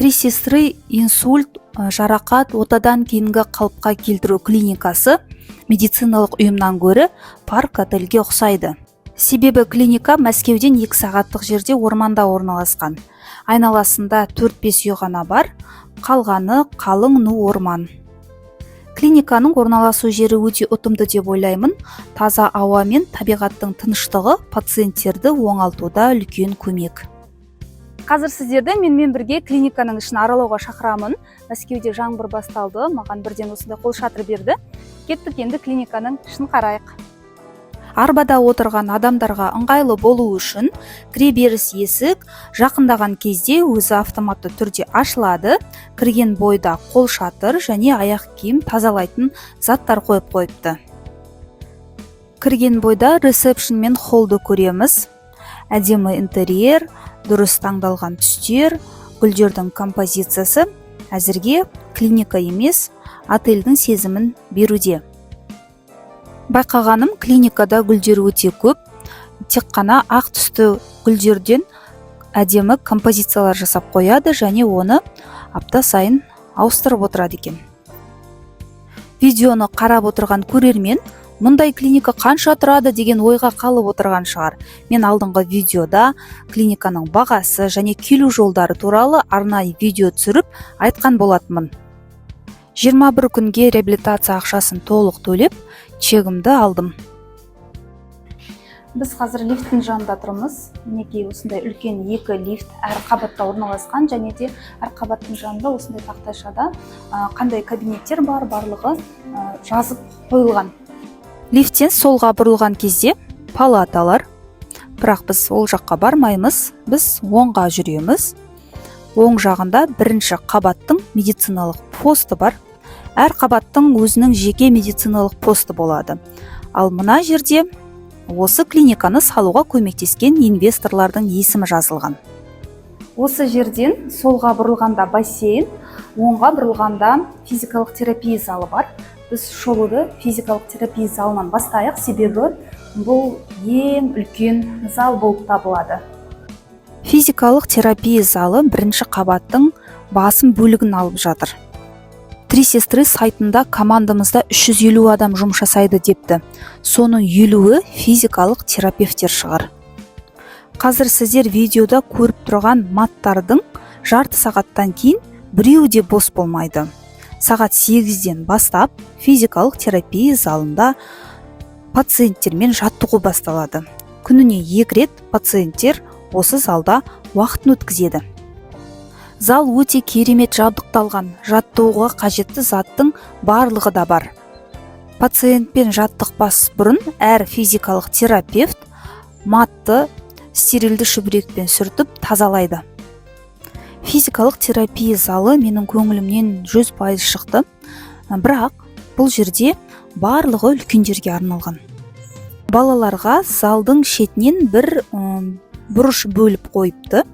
Три сестры инсульт, жарақат, отадан кейінгі қалыпқа келтіру клиникасы медициналық ұйымнан гөрі парк отельге ұқсайды. Себебі клиника Мәскеуден 2 сағаттық жерде, орманда орналасқан. Айналасында 4-5 үй ғана бар, қалғаны қалың ну орман. Клиниканың орналасу жері өте ұтымды деп ойлаймын. Таза ауа мен табиғаттың тыныштығы пациенттерді оңалтуда үлкен көмек. Қазір сіздерді менімен бірге клиниканың ішін аралауға шақырамын. Мәскеуде жаңбыр басталды, маған бірден осындай қолшатыр берді. Кеттік, енді клиниканың ішін қарайық. Арбада отырған адамдарға ыңғайлы болу үшін кіреберіс есік жақындаған кезде өзі автоматты түрде ашылады. Кірген бойда қолшатыр және аяқ киім тазалайтын заттар қойып қойыпты. Кірген бойда ресепшн мен холлды көреміз. Әдемі интерьер, дұрыс таңдалған түстер, гүлдердің композициясы әзірге клиника емес, отельдің сезімін беруде. Байқағаным, клиникада гүлдер өте көп. Тек қана ақ түсті гүлдерден әдемі композициялар жасап қояды және оны апта сайын ауыстырып отырады екен. Видеоны қарап отырған көрермен мұндай клиника қанша тұрады деген ойға қалып отырған шығар. Мен алдыңғы видеода клиниканың бағасы және келу жолдары туралы арнайы видео түсіріп айтқан болатынмын. 21 күнге реабилитация ақшасын толық төлеп, чегімді алдым. Біз қазір лифттің жанында тұрмыз. Мінекей, осындай үлкен екі лифт әр қабатта орналасқан және де әр қабаттың жанында осындай тақтайшада қандай кабинеттер бар, барлығы жазып қойылған. Лифттен солға бұрылған кезде палаталар, бірақ біз ол жаққа бармаймыз, біз оңға жүреміз. Оң жағында бірінші қабаттың медициналық посты бар. Әр қабаттың өзінің жеке медициналық посты болады. Ал мына жерде осы клиниканы салуға көмектескен инвесторлардың есімі жазылған. Осы жерден солға бұрылғанда бассейн, оңға бұрылғанда физикалық терапия залы бар. Біз шолуды физикалық терапия залынан бастайық, себебі бұл ең үлкен зал болып табылады. Физикалық терапия залы бірінші қабаттың басым бөлігін алып жатыр. Три сестры сайтында командамызда 350 адам жұмыс жасайды депті. Соның 50-уі физикалық терапевтер шығар. Қазір сіздер видеода көріп тұрған маттардың жарты сағаттан кейін біреуі де бос болмайды. Сағат 8-ден бастап физикалық терапия залында пациенттермен жаттығу басталады. Күніне екі рет пациенттер осы залда уақытын өткізеді. Зал өте керемет жабдықталған, жаттығуға қажетті заттың барлығы да бар. Пациентпен жаттықпас бұрын әр физикалық терапевт матты стерильді шүберекпен сүртіп тазалайды. Физикалық терапия залы менің көңілімнен 100% шықты, бірақ бұл жерде барлығы үлкендерге арналған. Балаларға залдың шетінен бір бұрыш бөліп қойыпты.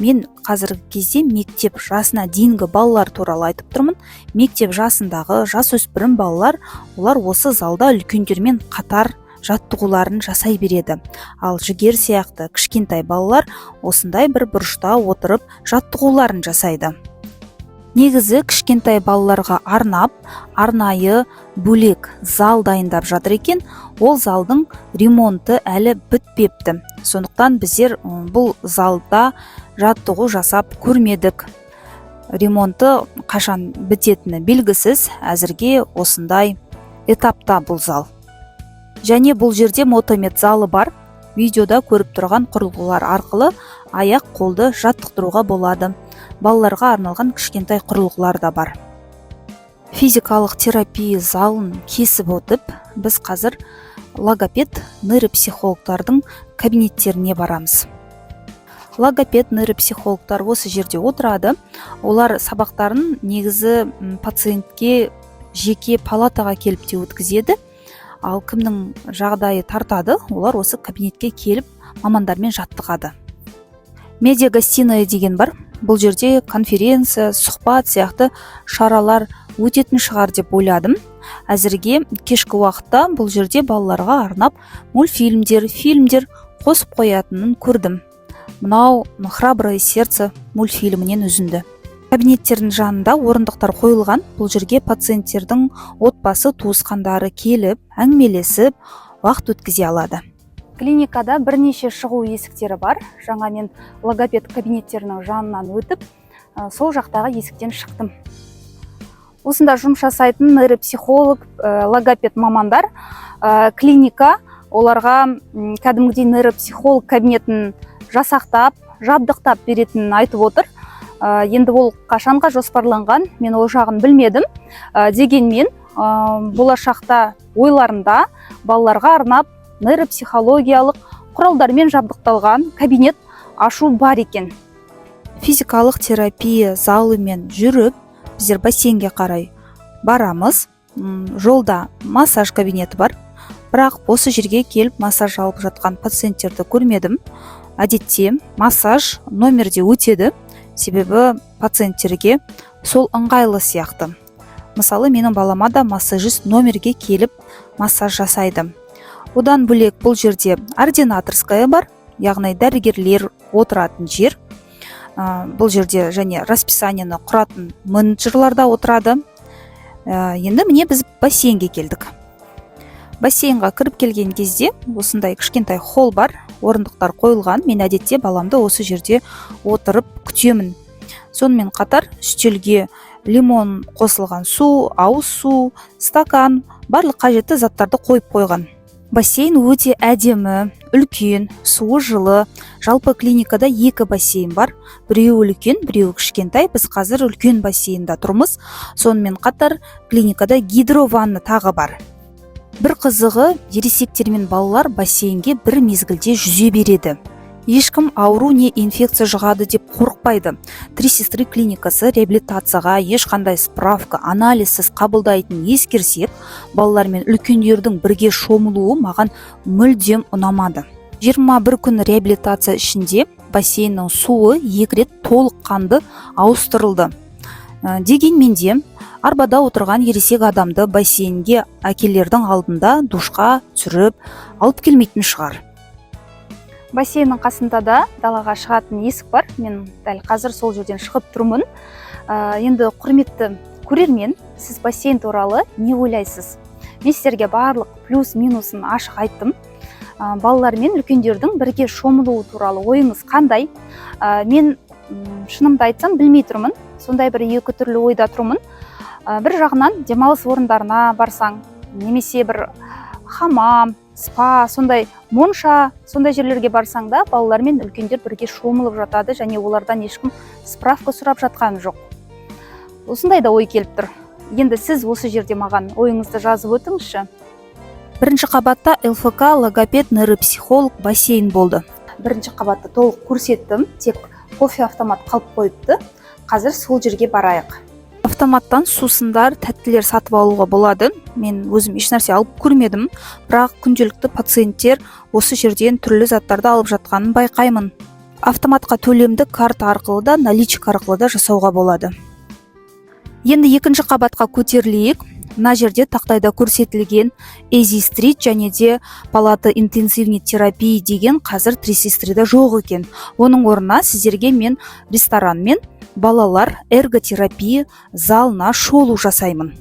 Мен қазіргі кезде мектеп жасына дейінгі балалар туралы айтып тұрмын. Мектеп жасындағы жасөспірім балалар, олар осы залда үлкендермен қатар жаттығуларын жасай береді. Ал Жігер сияқты кішкентай балалар осындай бір бұрышта отырып жаттығуларын жасайды. Негізі кішкентай балаларға арнап арнайы бөлек зал дайындап жатыр екен. Ол залдың ремонты әлі бітпепті, сондықтан біздер бұл залда жаттығу жасап көрмедік. Ремонты қашан бітетіні белгісіз, әзірге осындай этапта бұл зал. Және бұл жерде мотомед залы бар. Видеода көріп тұрған құрылғылар арқылы аяқ қолды жаттықтыруға болады. Балаларға арналған кішкентай құрылғылар да бар. Физикалық терапия залын кесіп өтіп, біз қазір логопед, нейропсихологтардың кабинеттеріне барамыз. Логопед, нейропсихологтар осы жерде отырады. Олар сабақтарын негізі пациентке жеке палатаға келіп те өткізеді. Ал кімнің жағдайы тартады, олар осы кабинетке келіп мамандармен жаттығады. Медиа гостиная деген бар. Бұл жерде конференция, сұхбат сияқты шаралар өтетін шығар деп ойладым. Әзірге кешкі уақытта бұл жерде балаларға арнап мультфильмдер, фильмдер қосып қоятынын көрдім. Мынау «Храброе сердце» мультфильмінен үзінді. Кабинеттердің жанында орындықтар қойылған. Бұл жерге пациенттердің отбасы, туысқандары келіп, әңгімелесіп, уақыт өткізе алады. Клиникада бірнеше шығу есіктері бар. Жаңа мен логопед кабинеттерінің жанынан өтіп, сол жақтағы есіктен шықтым. Осында жұмыс жасайтын нейропсихолог, логопед мамандар, клиника оларға кәдімгідей нейропсихолог кабинетін жасақтап, жабдықтап беретінін айтып отыр. Енді ол қашанға жоспарланған, мен ол жағын білмедім. Дегенмен болашақта ойларында балаларға арнап нейропсихологиялық құралдармен жабдықталған кабинет ашу бар екен. Физикалық терапия залымен жүріп, біздер бассейнге қарай барамыз. Жолда массаж кабинеті бар, бірақ осы жерге келіп массаж алып жатқан пациенттерді көрмедім. Әдетте массаж номерде өтеді, себебі пациенттерге сол ыңғайлы сияқты. Мысалы, менің балама да массажист номерге келіп массаж жасайды. Одан бөлек, бұл жерде ординаторская бар, яғни дәрігерлер отыратын жер. Бұл жерде және расписаниені құратын менеджерлар да отырады. Енді міне, біз бассейнге келдік. Бассейнға кіріп келген кезде осындай кішкентай холл бар, орындықтар қойылған. Мен әдетте баламды осы жерде отырып күтемін. Сонымен қатар үстелге лимон қосылған су, ауыз су, стакан, барлық қажетті заттарды қойып қойған. Бассейн өте әдемі, үлкен, суы жылы. Жалпы клиникада екі бассейн бар: біреуі үлкен, біреуі кішкентай. Біз қазір үлкен бассейнда тұрмыз. Сонымен қатар клиникада гидрованна тағы бар. Бір қызығы, ересектер мен балалар бассейнге бір мезгілде жүзе береді. Ешкім ауру не инфекция жұғады деп қорықпайды. Три сестры клиникасы реабилитацияға ешқандай справка, анализсіз қабылдайтынын ескерсек, балалар мен үлкендердің бірге шомылуы маған мүлдем ұнамады. 21 күн реабилитация ішінде бассейннің суы екі рет толыққанды ауыстырылды. Дегенмен де арбада отырған ересек адамды бассейнге әкелердің алдында душқа түсіріп алып келмейтін шығар. Бассейннің қасында да далаға шығатын есік бар. Мен дәл қазір сол жерден шығып тұрмын. Енді, құрметті көрермен, сіз бассейн туралы не ойлайсыз? Мен сіздерге барлық плюс минусын ашық айттым. Балалар мен үлкендердің бірге шомылуы туралы ойыңыз қандай? Мен шынымды айтсам, білмей тұрмын, сондай бір екі түрлі ойда тұрмын. Бір жағынан, демалыс орындарына барсаң немесе бір хамам, спа, сондай монша, сондай жерлерге барсаң да, балалар мен үлкендер бірге шомылып жатады және олардан ешкім справка сұрап жатқан жоқ. Осындай да ой келіп тұр. Енді сіз осы жерде маған ойыңызды жазып өтіңізші. Бірінші қабатта ЛФК, логопед, нейропсихолог, бассейн болды. Бірінші қабатты толық көрсеттім, тек кофе автомат қалып қойыпты. Қазір сол жерге барайық. Автоматтан сусындар, тәттілер сатып алуға болады. Мен өзім ешнәрсе алып көрмедім, бірақ күнделікті пациенттер осы жерден түрлі заттарды алып жатқанын байқаймын. Автоматқа төлемді карта арқылы да, наличка арқылы да жасауға болады. Енді екінші қабатқа көтерілейік. Мына жерде тақтайда көрсетілген Эзи Стрит және де палата интенсивной терапии деген қазір Три сестрыда жоқ екен. Оның орнына сіздерге мен ресторан мен балалар эрготерапия залына шолу жасаймын.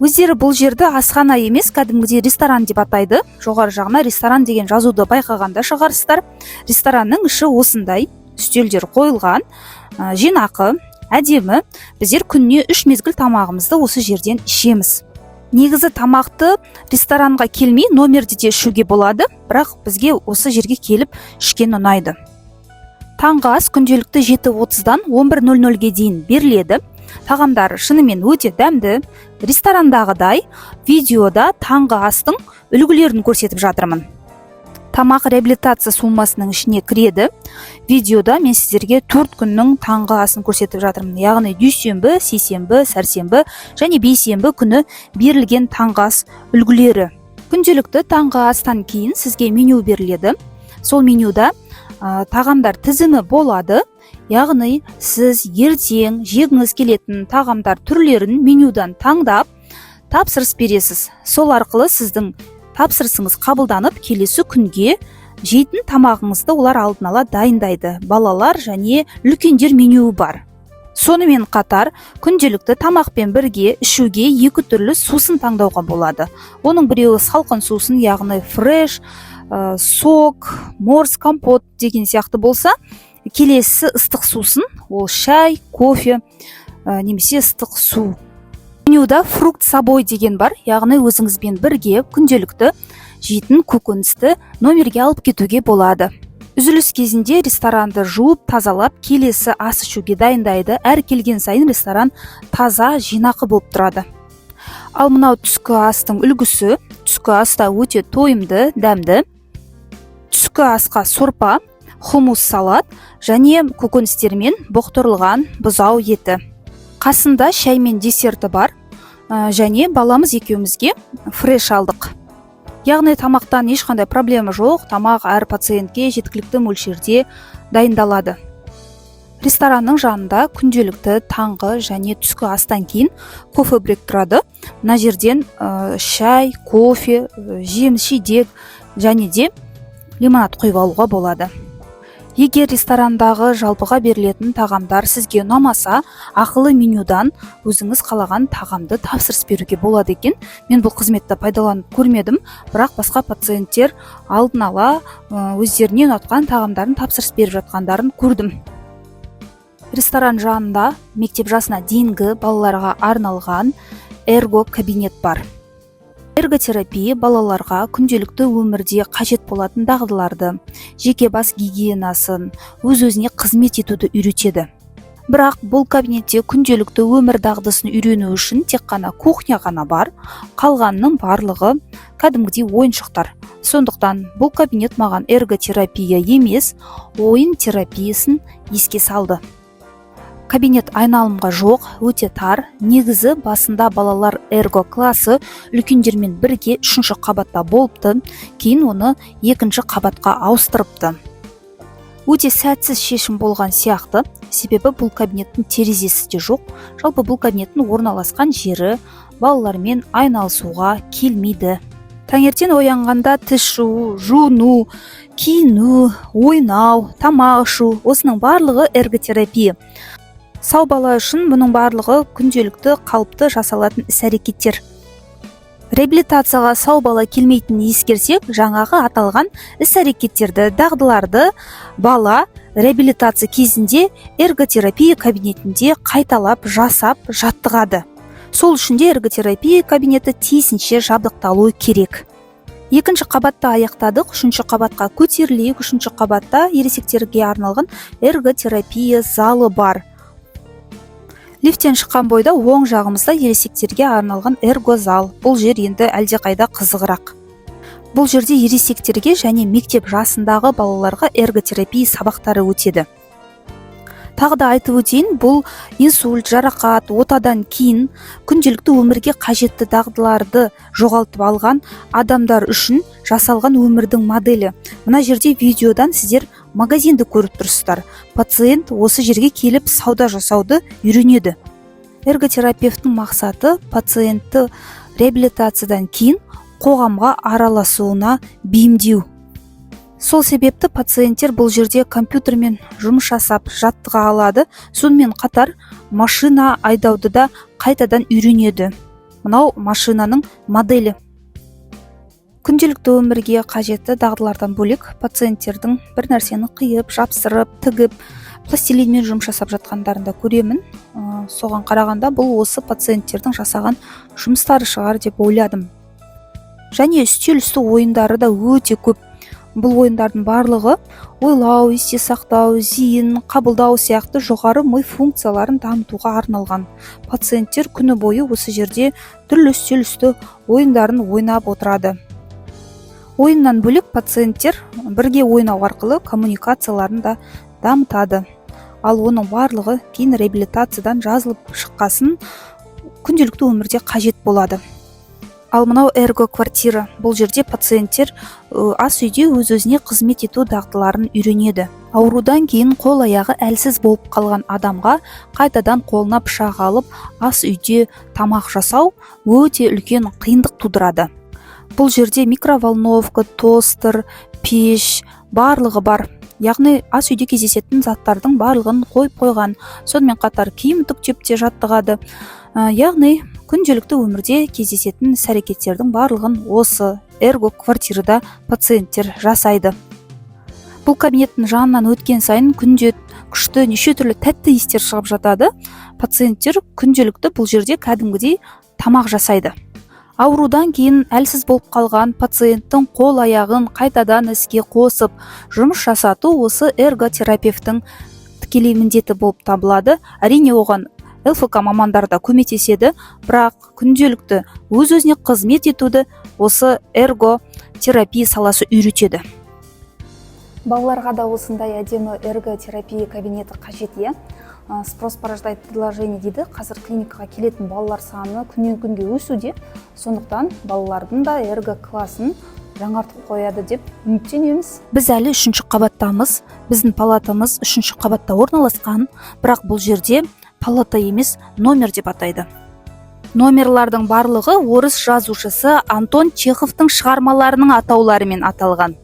Өздері бұл жерді асхана емес, кәдімгідей ресторан деп атайды. Жоғары жағына ресторан деген жазуды байқаған да шығарсыздар. Ресторанның іші осындай, үстелдер қойылған, жинақы, әдемі. Біздер күніне үш мезгіл тамағымызды осы жерден ішеміз. Негізі тамақты ресторанға келмей, номерде де ішуге болады, бірақ бізге осы жерге келіп ішкен ұнайды. Таңғы ас күнделікті 7:30-дан 11:00-ге дейін беріледі. Тағамдары шынымен өте дәмді, ресторандағыдай. Видеода таңғы астың үлгілерін көрсетіп жатырмын. Тамақ реабилитация суммасының ішіне кіреді. Видеода мен сіздерге 4 күннің таңғы асын көрсетіп жатырмын, яғни дүйсенбі, сейсенбі, сәрсенбі және бейсенбі күні берілген таңғы ас үлгілері. Күнделікті таңғы астан кейін сізге меню беріледі. Сол менюда тағамдар тізімі болады, яғни сіз ертең жегіңіз келетін тағамдар түрлерін менюдан таңдап, тапсырыс бересіз. Сол арқылы сіздің тапсырысыңыз қабылданып, келесі күнге жейтін тамағыңызды олар алдын ала дайындайды. Балалар және үлкендер менюі бар. Сонымен қатар күнделікті тамақпен бірге ішуге екі түрлі сусын таңдауға болады. Оның біреуі салқын сусын, яғни фреш, сок, морс, компот деген сияқты болса, келесісі ыстық сусын, ол шай, кофе немесе ыстық су. Менюда «фрукт с собой» деген бар, яғни өзіңізбен бірге күнделікті жейтін көкөністі номерге алып кетуге болады. Үзіліс кезінде ресторанды жуып, тазалап, келесі ас ішуге дайындайды. Әр келген сайын ресторан таза, жинақы болып тұрады. Ал мынау түскі астың үлгісі. Түскі ас та өте тойымды, дәмді. Түскі асқа сорпа, хумус, салат және көкөністермен бұқтырылған бұзау еті. Қасында шай мен десерті бар. Және баламыз екеумізге фреш алдық. Яғни тамақтан ешқандай проблема жоқ, тамақ әр пациентке жеткілікті мөлшерде дайындалады. Ресторанның жанында күнделікті таңғы және түскі астан кейін кофе брейк тұрады. Мына жерден шай, кофе, жеміс жидек және де лимонад құйып алуға болады. Егер ресторандағы жалпыға берілетін тағамдар сізге ұнамаса, ақылы менюдан өзіңіз қалаған тағамды тапсырыс беруге болады екен. Мен бұл қызметті пайдаланып көрмедім, бірақ басқа пациенттер алдын ала өздеріне ұнатқан тағамдарын тапсырыс беріп жатқандарын көрдім. Ресторан жанында мектеп жасына дейінгі балаларға арналған эрго кабинет бар. Эрготерапия балаларға күнделікті өмірде қажет болатын дағдыларды, жеке бас гигиенасын, өз өзіне қызмет етуді үйретеді. Бірақ бұл кабинетте күнделікті өмір дағдысын үйрену үшін тек қана кухня ғана бар, қалғанының барлығы кәдімгідей ойыншықтар. Сондықтан бұл кабинет маған эрготерапия емес, ойын терапиясын еске салды. Кабинет айналымға жоқ, өте тар. Негізі басында балалар эрго классы үлкендермен бірге үшінші қабатта болыпты, кейін оны екінші қабатқа ауыстырыпты. Өте сәтсіз шешім болған сияқты, себебі бұл кабинеттің терезесі де жоқ. Жалпы бұл кабинеттің орналасқан жері балалармен айналысуға келмейді. Таңертең оянғанда тіс жуу, жуыну, киіну, ойнау, тамақ ішу – осының барлығы эрготерапия. Сау бала үшін бұның барлығы күнделікті қалыпты жасалатын іс әрекеттер. Реабилитацияға сау бала келмейтінін ескерсек, жаңағы аталған іс әрекеттерді, дағдыларды бала реабилитация кезінде эрготерапия кабинетінде қайталап жасап жаттығады. Сол үшін де эрготерапия кабинеті тиісінше жабдықталуы керек. Екінші қабатта аяқтадық, үшінші қабатқа көтерілейік. Үшінші қабатта ересектерге арналған эрготерапия залы бар. Лифттен шыққан бойда оң жағымызда ересектерге арналған эргозал. Бұл жер енді әлдеқайда қызығырақ. Бұл жерде ересектерге және мектеп жасындағы балаларға эрготерапия сабақтары өтеді. Тағы да айтып өтейін, бұл инсульт, жарақат, отадан кейін күнделікті өмірге қажетті дағдыларды жоғалтып алған адамдар үшін жасалған өмірдің моделі. Мына жерде видеодан сіздер магазинді көріп тұрсыздар. Пациент осы жерге келіп сауда жасауды үйренеді. Эрготерапевтің мақсаты – пациентті реабилитациядан кейін қоғамға араласуына бейімдеу. Сол себепті пациенттер бұл жерде компьютермен жұмыс жасап жаттыға алады. Сонымен қатар машина айдауды да қайтадан үйренеді. Мынау машинаның моделі. Күнделікті өмірге қажетті дағдылардан бөлек, пациенттердің бір нәрсені қиып, жапсырып, тігіп, пластилинмен жұмыс жасап жатқандарын да көремін. Соған қарағанда, бұл осы пациенттердің жасаған жұмыстары шығар деп ойладым. Және үстел үсті ойындары да өте көп. Бұл ойындардың барлығы ойлау, есте сақтау, зейін, қабылдау сияқты жоғары ми функцияларын дамытуға арналған. Пациенттер күні бойы осы жерде түрлі үстел үсті ойындарын ойнап отырады. Ойыннан бөлек, пациенттер бірге ойнау арқылы коммуникацияларын да дамытады. Ал оның барлығы кейін реабилитациядан жазылып шыққасын күнделікті өмірде қажет болады. Ал мынау эрго квартира. Бұл жерде пациенттер ас үйде өз өзіне қызмет ету дағдыларын үйренеді. Аурудан кейін қол аяғы әлсіз болып қалған адамға қайтадан қолына пышақ алып, ас үйде тамақ жасау өте үлкен қиындық тудырады. Бұл жерде микроволновка, тостер, пеш, барлығы бар. Яғни ас үйде кездесетін заттардың барлығын қойып қойған. Сонымен қатар киім үтіктеп те жаттығады. Яғни күнделікті өмірде кездесетін іс әрекеттердің барлығын осы эрго квартирада пациенттер жасайды. Бұл кабинеттің жанынан өткен сайын күнде күшті неше түрлі тәтті иістер шығып жатады. Пациенттер күнделікті бұл жерде кәдімгідей тамақ жасайды. Аурудан кейін әлсіз болып қалған пациенттің қол аяғын қайтадан іске қосып, жұмыс жасату осы эрготерапевтің тікелей міндеті болып табылады. Әрине, оған ЛФК мамандары да көмектеседі, бірақ күнделікті өз өзіне қызмет етуді осы эрготерапия саласы үйретеді. Балаларға да осындай әдемі эрготерапия кабинеті қажет, иә. Спрос порождает предложение дейді. Қазір клиникаға келетін балалар саны күннен күнге өсуде. Сондықтан балалардың да эрго классын жаңартып қояды деп үміттенеміз. Біз әлі үшінші қабаттамыз. Біздің палатамыз үшінші қабатта орналасқан, бірақ бұл жерде палата емес, номер деп атайды. Номерлардың барлығы орыс жазушысы Антон Чеховтың шығармаларының атауларымен аталған.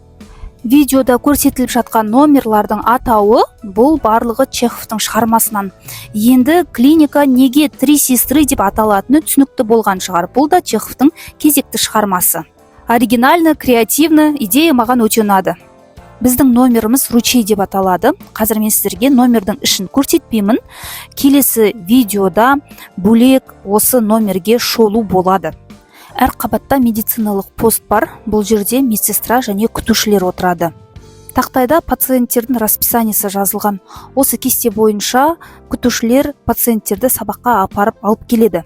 Видеода көрсетіліп жатқан номерлардың атауы, бұл барлығы Чеховтың шығармасынан. Енді клиника неге «Три сестры» деп аталатыны түсінікті болған шығар. Бұл да Чеховтың кезекті шығармасы. Оригинально, креативно, идея маған өте ұнады. Біздің номеріміз «Ручей» деп аталады. Қазір мен сіздерге номердің ішін көрсетпеймін. Келесі видеода бөлек осы номерге шолу болады. Әр қабатта медициналық пост бар. Бұл жерде медсестра және күтушілер отырады. Тақтайда пациенттердің расписаниесі жазылған. Осы кесте бойынша күтушілер пациенттерді сабаққа апарып, алып келеді.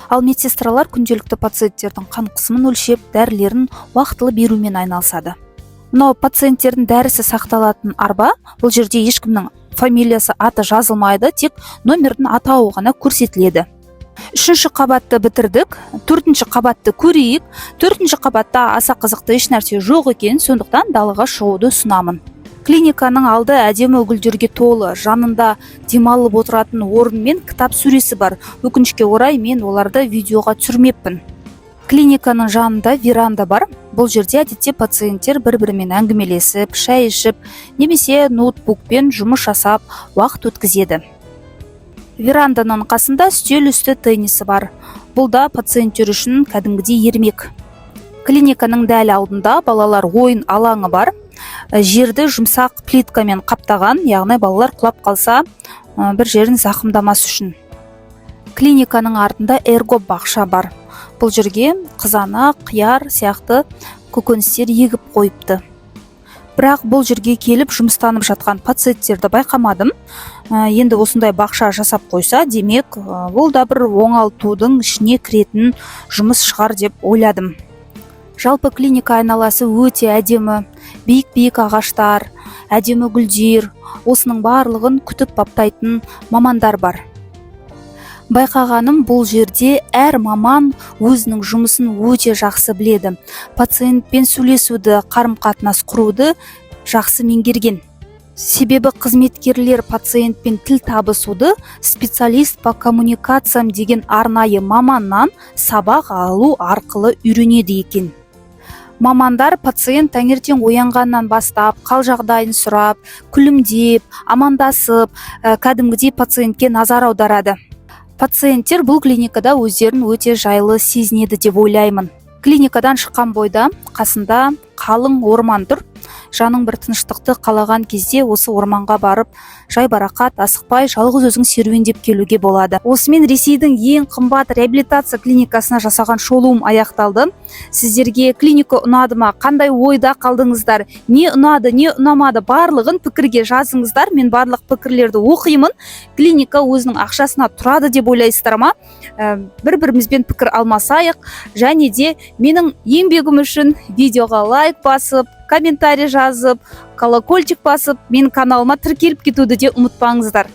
Ал медсестралар күнделікті пациенттердің қан қысымын өлшеп, дәрілерін уақытылы берумен айналысады. Мынау пациенттердің дәрісі сақталатын арба. Бұл жерде ешкімнің фамилиясы, аты жазылмайды, тек номердің атауы ғана көрсетіледі. Үшінші қабатты бітірдік, төртінші қабатты көрейік. Төртінші қабатта аса қызықты ешнәрсе жоқ екен, сондықтан далаға шығуды ұсынамын. Клиниканың алды әдемі гүлдерге толы. Жанында демалып отыратын орын мен кітап сөресі бар. Өкінішке орай, мен оларды видеоға түсірмеппін. Клиниканың жанында веранда бар. Бұл жерде әдетте пациенттер бір бірімен әңгімелесіп, шай ішіп немесе ноутбукпен жұмыс жасап уақыт өткізеді. Веранданың қасында үстел үсті теннисі бар. Бұл да пациенттер үшін кәдімгідей ермек. Клиниканың дәл алдында балалар ойын алаңы бар. Жерді жұмсақ плиткамен қаптаған, яғни балалар құлап қалса, бір жерін зақымдамас үшін. Клиниканың артында эрго бақша бар. Бұл жерге қызанақ, қияр сияқты көкөністер егіп қойыпты. Бірақ бұл жерге келіп жұмыстанып жатқан пациенттерді байқамадым. Енді осындай бақша жасап қойса, демек, бұл да бір оңалтудың ішіне кіретін жұмыс шығар деп ойладым. Жалпы, клиника айналасы өте әдемі. Биік биік ағаштар, әдемі гүлдер, осының барлығын күтіп баптайтын мамандар бар. Байқағаным, бұл жерде әр маман өзінің жұмысын өте жақсы біледі. Пациентпен сөйлесуді, қарым қатынас құруды жақсы меңгерген. Себебі қызметкерлер пациентпен тіл табысуды специалист по коммуникациям деген арнайы маманнан сабақ алу арқылы үйренеді екен. Мамандар пациент таңертең оянғаннан бастап қал жағдайын сұрап, күлімдеп, амандасып, кәдімгідей пациентке назар аударады. Пациенттер бұл клиникада өздерін өте жайлы сезінеді деп ойлаймын. Клиникадан шыққан бойда қасында қалың орман тұр. Жаның бір тыныштықты қалаған кезде осы орманға барып, жайбарақат, асықпай, жалғыз өзің серуендеп келуге болады. Осымен Ресейдің ең қымбат реабилитация клиникасына жасаған шолуым аяқталды. Сіздерге клиника ұнады ма? Қандай ойда қалдыңыздар? Не ұнады, не ұнамады, барлығын пікірге жазыңыздар. Мен барлық пікірлерді оқимын. Клиника өзінің ақшасына тұрады деп ойлайсыздар ма? Бір бірімізбен пікір алмасайық. Және де менің еңбегім үшін видеоға лайк басып, комментарий жазып, колокольчик басып, менің каналыма тіркеліп кетуді де ұмытпаңыздар.